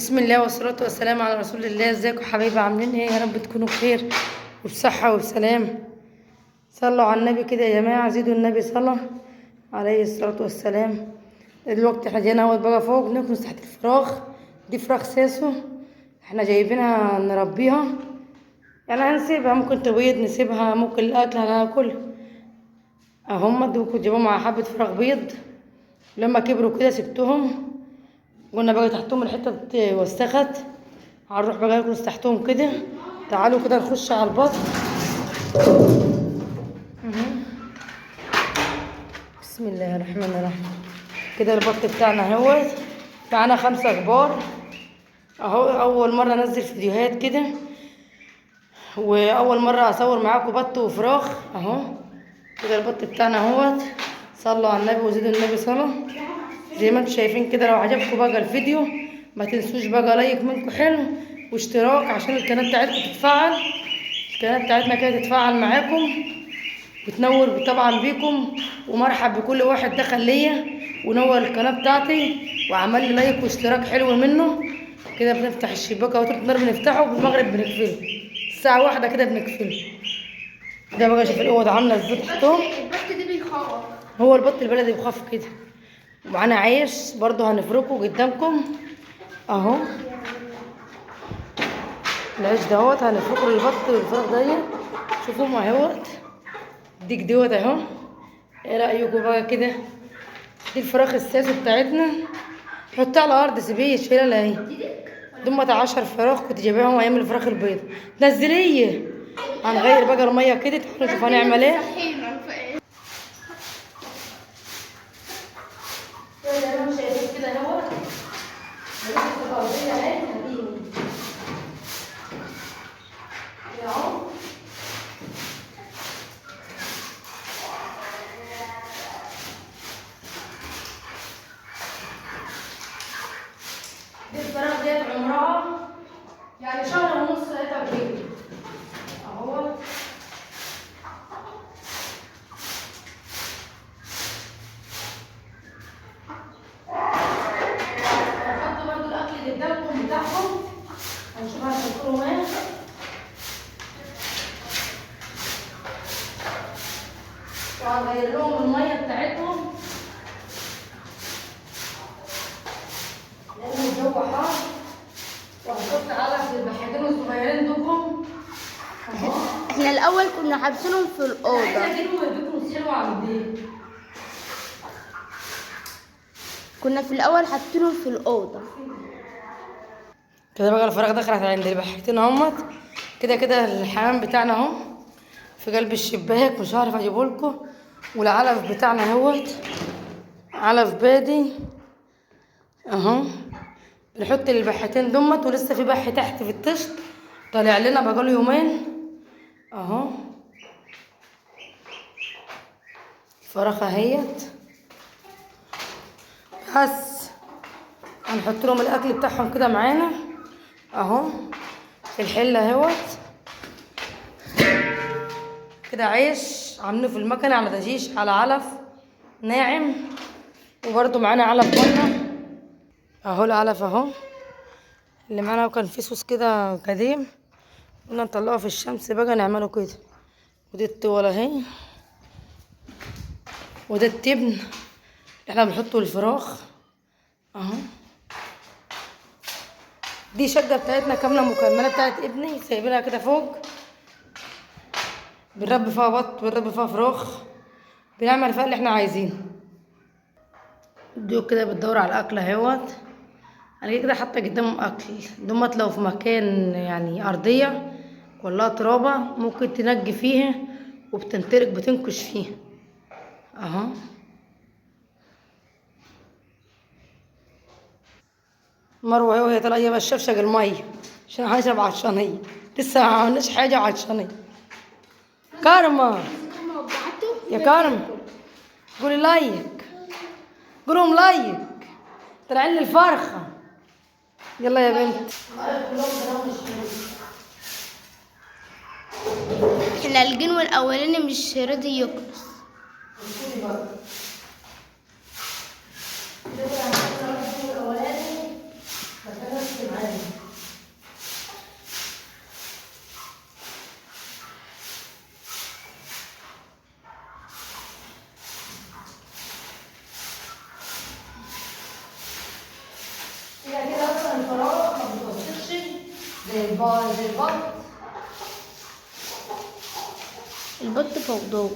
بسم الله والصلاة والسلام على رسول الله. ازيكم حبايبي؟ عاملين ايه؟ يا رب تكونوا بخير وبصحة وبسلام. صلوا على النبي كده يا جماعة، زيدوا النبي صلاة عليه الصلاة والسلام. دلوقتي احنا جايين اهوت بقى فوق نكنس تحت الفراخ. دي فراخ ساسو احنا جايبينها نربيها، يعني هنسيبها ممكن تبيض نسيبها، ممكن الاكل هناكل. اهم دول كنت جايبهم مع حبة فراخ بيض، لما كبروا كده سبتهم، قلنا بقى تحتهم الحتة اتوسخت، هنروح بقى نكنس تحتهم كده. تعالوا كده نخش على البط. بسم الله الرحمن الرحيم. كده البط بتاعنا اهوت، معانا 5 كبار اهو. اول مرة انزل فيديوهات كده، واول مرة اصور معاكم بط وفراخ اهو. كده البط بتاعنا اهوت. صلوا على النبي وزيدوا النبي صلاة. زي ما انتم شايفين كده، لو عجبكم بقى الفيديو ما تنسوش بقى like منكم حلو واشتراك عشان القناة بتاعتكم تتفعل، القناة بتاعتنا كده تتفعل معاكم وتنور طبعا بيكم. ومرحب بكل واحد دخل ليا ونور القناة بتاعتي وعمل لي like واشتراك حلو منه. كده بنفتح الشباك اهو، طول النهار بنفتحه وبالمغرب بنقفله، الساعة 1 كده بنقفله. ده بقى شوف الاوض عامله ازاي تحتهم. البط ده بيخاف، هو البط البلدي بيخاف كده. ومعانا عيش برضو هنفركه قدامكم اهو. العيش دهوت هنفركه للبط والفراخ ديت. شوفوا اهوت ديك دوت اهو. ايه رايكم بقى كده؟ دي الفراخ الساسو بتاعتنا. حطها على الارض سيبيه شيلها اهي. دول 10 فراخ كنت جايباهم ايام الفراخ البيض. نزليه، هنغير بقى المية كده. تعالوا نشوف هنعمل ايه. دي الفراخ ديت عمرها يعني 1.5 شهر هي تقريبا اهو. هنحط برضو الاكل قدامكم بتاعهم، هنشوف هنحط ايه. وهنغير لهم المية بتاعتهم لان الجو حار. وهنحط علف للبحيرتين الصغيرين دوكم اهو. احنا الاول كنا حابسينهم في الاوضة. عايزه اجيبهم واديكم حلوة عند كنا في الاول حاطينهم في الاوضة كده. بقى الفراخ دخلت عند البحيرتين اهمت. كده كده الحمام بتاعنا اهو في قلب الشباك، مش هعرف اجيبه لكم. والعلف بتاعنا اهوت، علف بادي اهو. بنحط البحتين دمت، ولسه في بح تحت في الطشت طالع لنا بقاله يومين اهو. الفراخ اهيت. بس هنحط لهم الاكل بتاعهم كده معانا اهو في الحلة اهوت. كده عيش عاملينه في المكنه على دجيش على علف ناعم، وبرده معانا علف بره اهو. العلف اهو اللي معانا، وكان في صوص كده قديم قلنا نطلعه في الشمس بقى نعمله كده. ودي الطوله اهي، وده التبن اللي احنا بنحطه للفراخ اهو. دي شقه بتاعتنا كاملة مكملة بتاعت ابني، سايبينها كده فوق. بنربي فيها بط، بنربي فيها فراخ، بنعمل فيها اللي احنا عايزينه. دول كده بتدور على الاكل اهوت. انا كده حاطه قدامهم اكل. دمت لو في مكان يعني ارضية كلها ترابه ممكن تنجي فيها وبتنترك بتنكش فيها اهو. مروه اهي وهي طالعه جايبه الشفشق المية عشان عايزه عطشانيه، لسه ما عملناش حاجة عطشانيه. كارما يا كارما قولي like، قولهم like، طالعين لي الفرخه. يلا يا بنت. احنا الجنو الاولاني مش راضي يكنس. معانا. كده كده اصلا الفراخ ما بتوسخش زي البط. البط فوضى.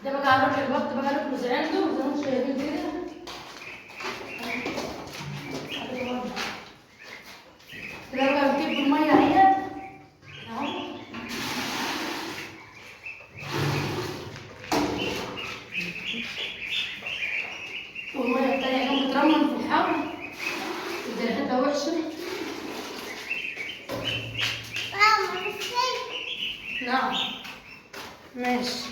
ده بقى هنروح البط بقى نكنس عنده زي ما انتم شايفين كده. كده بقى بنكب المية اهي اهو. والمية التانية كانت بترمم في الحول، دي ريحتها وحشة. نعم ماشي.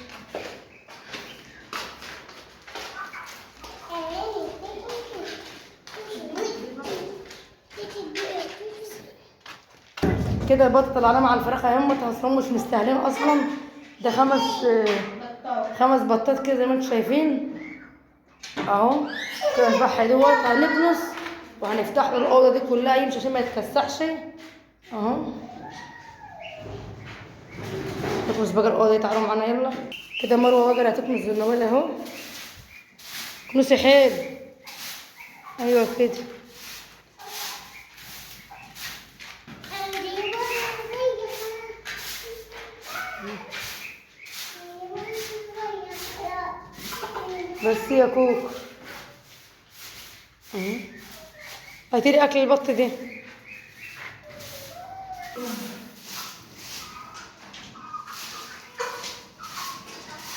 كده البط طلعنا مع الفراخ اهي، اصلا مش مستاهلين اصلا. ده خمس بطات كده زي ما انتم شايفين اهو. كده البحر دوت هنكنس وهنفتح له الاوضة دي كلها يمشي عشان ما يتكسحش اهو. نكنس بقى الاوضة دي، تعالوا معانا يلا. كده مروه وجر هتكنس بالنوال اهو. كنسي حلو، ايوه كده. بس يا كوك اهي هاتيلي اكل البط دي.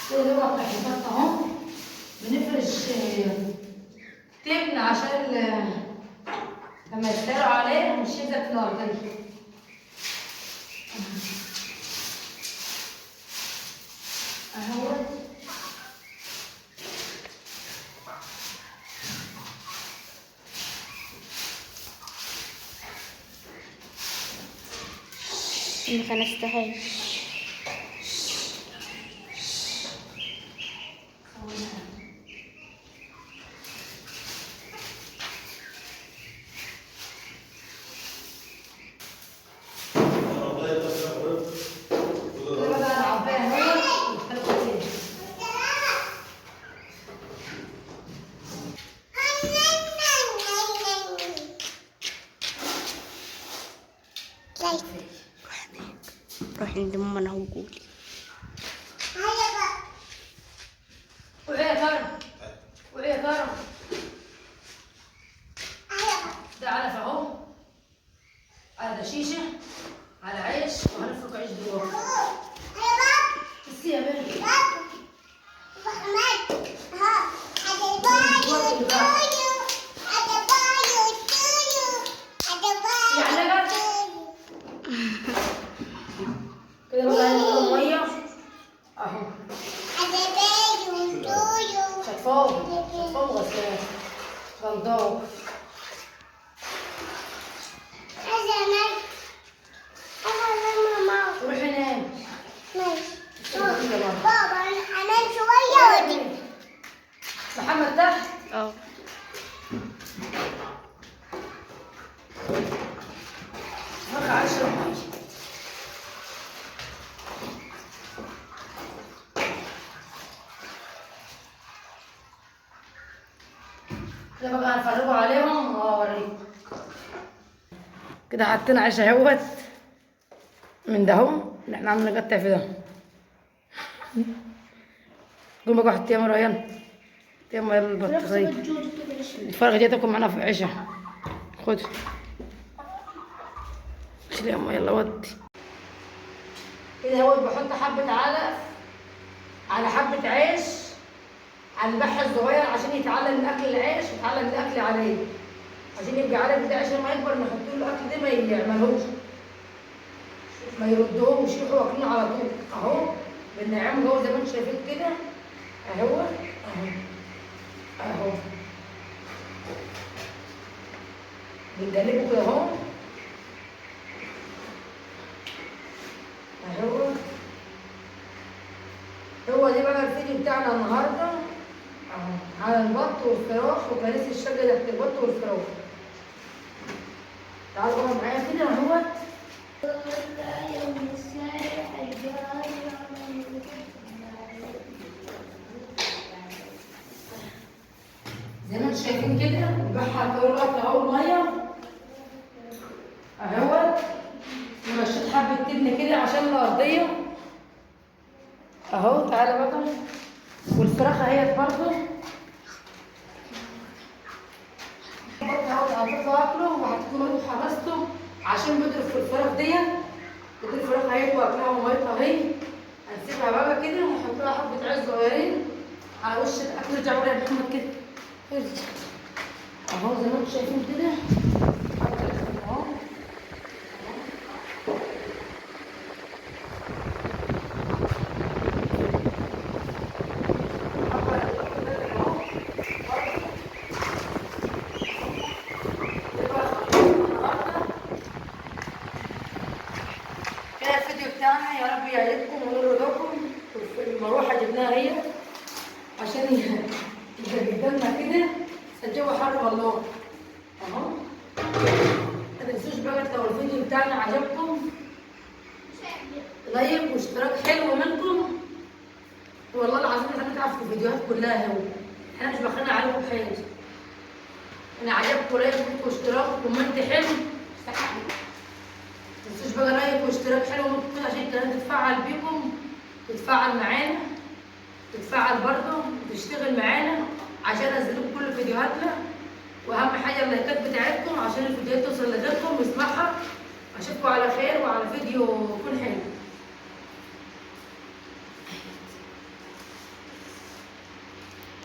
كده ده بتاع البط اهو. بنفرش تبن عشان لما يستروا عليه مش يلزق في الارضية. اهو ما خنستهاش. روح عند ماما انا وقولي. وعي يا كرم، وعي يا كرم. ده علف اهو، على دشيشه، على عيش، وهنفرك عيش دلوقتي. بس يا بنت كده بقى هنحط مية اهو. شطفوه شطفوه وغسلاه غنضوه. روحي نام. بابا انا هنام شوية واجي. محمد تحت. اه فرخ عشرة مية. كده بقى هنفرجوا عليهم وهوريكم. كده حطينا عيش اهوت من ده اهو اللي احنا عاملين نقطع في ده. قوم بقى حطي يا مروه، يلا يلا يلا البطارية. الفرخه دي تاكل معانا في عشا. خد شيلي يا امي يلا ودي. كده اهوت بحط حبه علف على حبه عيش على البح الصغير عشان يتعلم من اكل العيش ويتعلم من الاكل عليه، عشان يبقى عارف ده عشان ما يكبر نحط له الاكل ده ما يعملهوش ما يردهوش، يروحوا واكلينه على طول. اهو بنعمه جوه زي ما انتم شايفين كده اهو اهو اهو. بنقلبه كده اهو اهو. هو ده بقى الفيديو بتاعنا النهارده اهو، على البط والفراخ وكراسي الشجر تحت البط والفراخ. تعالوا بقى معايا كده اهوت. زي ما انتم شايفين كده بحر طول الوقت اهو المية اهوت. ورشيت حبه تبن كده عشان الارضية اهو. تعالى بقى، والفراخ اهيت برضه. البط اهو حطيت له اكله وحطيت له حرسته عشان بيضرب في الفراخ ديت. ودي الفراخ اهيت واكلها وميتها اهي. هنسيبها بقى كده ونحط لها حبه عيش صغيرين على وش الاكل. ارجع ورا يا محمد كده، ارجع اهو زي ما انتم شايفين كده اهو. كده الفيديو بتاعنا، يا رب يعجبكم ونور رضاكم. المروحة جبناها هي عشان يبقى قدامنا كده، الجو حر والله اهو. ما تنسوش بقى لو الفيديو بتاعنا عجبكم like واشتراك حلو منكم. والله العظيم احنا بنتعب في الفيديوهات كلها اهو، احنا مش بخلنا عليكم بحاجة. انا عجبكم like واشتراك و comment حلو. ما تنسوش بقى like واشتراك حلو منكم عشان القناة تتفاعل بيكم، تتفاعل معانا، تتفاعل برضه وتشتغل معانا عشان انزل لكم كل فيديوهاتنا. واهم حاجة اللايكات بتاعتكم عشان الفيديوهات توصل لغيركم ويسمعها. اشوفكم على خير وعلى فيديو يكون حلو.